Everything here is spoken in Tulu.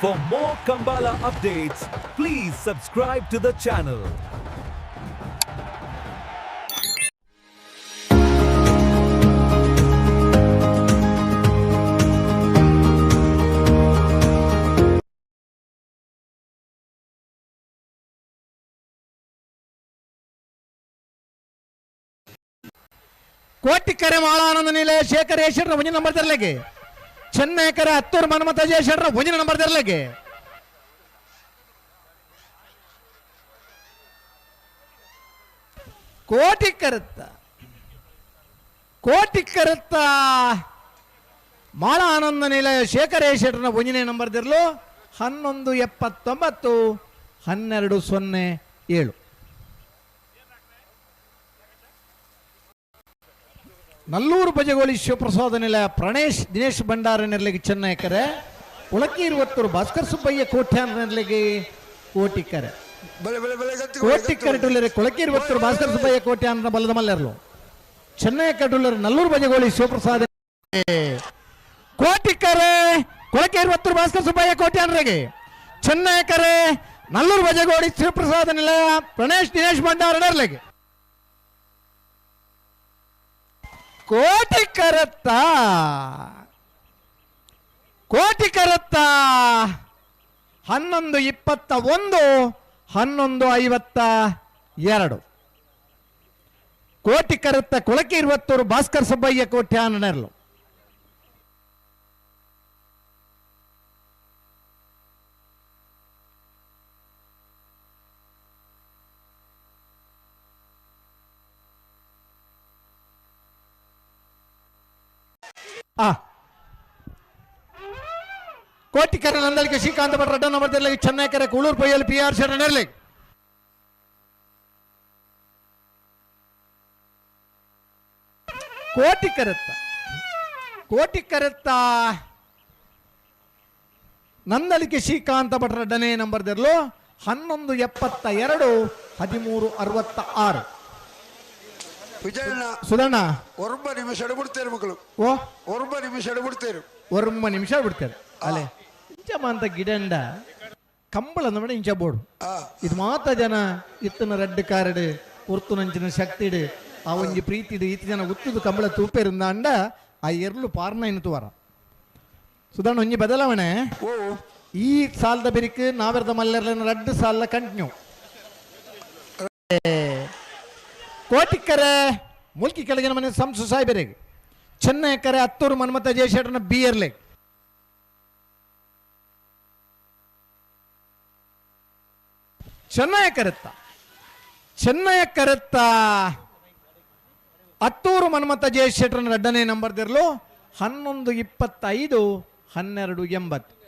For more Kambala updates, please subscribe to the channel. Kotikkere Malananda Nilaya Shekhareshwara ಒಂಜಿನ number ತೆರಲಿಗೆ, ಚೆನ್ನೈಕರೆ ಹತ್ತೂರು ಮನ್ಮಥ ಜಯೇಶ್ವರ ಒಂಜಿನ ನಂಬರ್ ತೆರಲಿಗೆ. ಕೋಟಿಕರತ್ತ ಕೋಟಿಕರತ್ತ ಮಾಳಾನಂದ ನಿಲಯ ಶೇಖರೇಶ್ವರನ ಒಂಜನೇ ನಂಬರ್ ತೆರಲು 11.79, 12.07. ನಲ್ಲೂರು ಬಜಗೋಳಿ ಶಿವಪ್ರಸಾದ ನಿಲಯ ಪ್ರಣೇಶ್ ದಿನೇಶ್ ಭಂಡಾರ ನೆರಳಿಗೆ ಚೆನ್ನೈಕರೆ, ಉಳಕೀರುವತ್ತೂರು ಭಾಸ್ಕರ್ ಸುಬ್ಬಯ್ಯ ಕೋಟ್ಯಾನ್ ನೆರಳಿಗೆ ಕೋಟಿಕರೆ. ಬಲೆ ಬಲೆ ಬಲೆ ಗತ್ತಿ. ಕೋಟಿಕರೆ ಟುಲ್ಲರೆ ಕೊಳಕೀರುವತ್ತೂರು ಭಾಸ್ಕರ್ ಸುಬ್ಬಯ್ಯ ಕೋಟ್ಯಾನ್ ಬಲದ ಮಲ್ಲೆರ್ಲು, ಚೆನ್ನೈ ಟುಲ್ಲರೆ ನಲ್ಲೂರು ಬಜಗೋಳಿ ಶಿವಪ್ರಸಾದ. ಕೋಟಿಕರೆ ಕೊಳಕೀರುವತ್ತೂರು ಭಾಸ್ಕರ್ ಸುಬ್ಬಯ್ಯ ಕೋಟ್ಯಾನ್ರಿಗೆ, ಚೆನ್ನೈಕರೆ ನಲ್ಲೂರು ಬಜಗೋಳಿ ಶಿವಪ್ರಸಾದ ನಿಲಯ ಪ್ರಣೇಶ್ ದಿನೇಶ್ ಭಂಡಾರ ನೆರಳಿಗೆ. ಕೋಟಿ ಕರತ್ತ ಕೋಟಿ ಕರತ್ತ 11.21, 11.52. ಕೋಟಿ ಕರತ್ತ ಕೊಳಕೆ ಇರುವತ್ತೂರು ಭಾಸ್ಕರ್ ಸುಬ್ಬಯ್ಯ ಕೋಟ್ಯಾನ ನೆರಳು. ಆ ಕೋಟಿಕರ ನಂದಳಿಕೆ ಶ್ರೀಕಾಂತ ಭಟ್ ರಡ್ಡ ನಂಬರ್ ತೆರಲಿ, ಚೆನ್ನೈಕರೆ ಕೂಳೂರು ಪೊಯ್ಯಲ್ ಪಿ ಆರ್ ಶರಣ ನೆರಳಿ. ಕೋಟಿಕರತ್ತ ಕೋಟಿಕರತ್ತ ನಂದಳಿಕೆ ಶ್ರೀಕಾಂತ ಭಟ್ ರಡ್ಡನೇ ನಂಬರ್ ತೆರಲು 11.72, 13.66. ವಿಜಯಣ್ಣ. ಸುಧಣ್ಣ. ಒರ್ಬ ನಿಮಿಷ ಬಿಡ್ತೇನೆ ಮಕ್ಕಳು. ಓ. ಒರ್ಬ ನಿಮಿಷ ಬಿಡ್ತೇನೆ. ಒರ್ಮ ನಿಮಿಷ ಬಿಡ್ತಾರೆ ಅಲೆ. ಇಂಚ ಮಾಂತ ಗಿಡಂಡ ಕಂಬಳ ನಮ್ಮ ಇಂಚ ಬೋರ್ಡು. ಇದು ಮಾತ ಜನ ಇತ್ತನ ರೆಡ್ ಕಾರ್ಡ್ ಉರ್ತುನಂಚಿನ ಶಕ್ತಿಡು ಆ ಒಂಜಿ ಪ್ರೀತಿಡು ಈತ ಜನ ಉತ್ತುದು ಕಂಬಳ ತೂಪೆರಿಂದ ಅಂಡ ಆ ಎರ್ಲು ಪಾರ್ನ ಇನ್ನು ವಾರ. ಸುಧಾರಣ ಒಂಜಿ ಬದಲಾವಣೆ. ಓ. ಈ ಸಾಲದ ಬೆರಿಕ್ ನಾವೆರ್ದ ಮಲ್ಲೆರ್ಲನ ರಡ್ಡು ಸಾಲ ಕಂಟಿನ್ಯೂ. ಕೋಟಿಕ್ಕರೆ ಮುಲ್ಕಿ ಕೆಳಗಿನ ಮನೆ ಸಂಸು ಸಾಹೇಬರಿಗೆ, ಚೆನ್ನೈಕರೆ ಹತ್ತೂರು ಮನ್ಮಥ ಜಯಶೇಠನ ಬಿಯರ್ಲೆ. ಚೆನ್ನಯ ಕರೆತ್ತ ಚೆನ್ನಯ ಕರೆತ್ತ ಹತ್ತೂರು ಮನ್ಮಥ ಜಯಶೇಠರನ ಎರಡನೇ ನಂಬರ್ ದಿರಲು 11.25, 12.80.